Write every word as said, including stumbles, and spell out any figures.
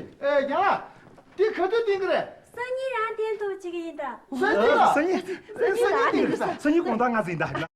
ཅིག་ཨེ། རྒན་ལགས། དེ་ག་དུས་བསྟན་གི་རེད། སང་ཉིན་རང་བསྟན་ཐུབ་བྱེད་ཀྱི་ཡིན་ད། སང་ཉིན་ལ། སང་ཉིན། སང་ཉིན་ལ་བསྟན་གི་རེད་ས། སང་ཉིན་དགོང་དག་ང་ཟིན་ད།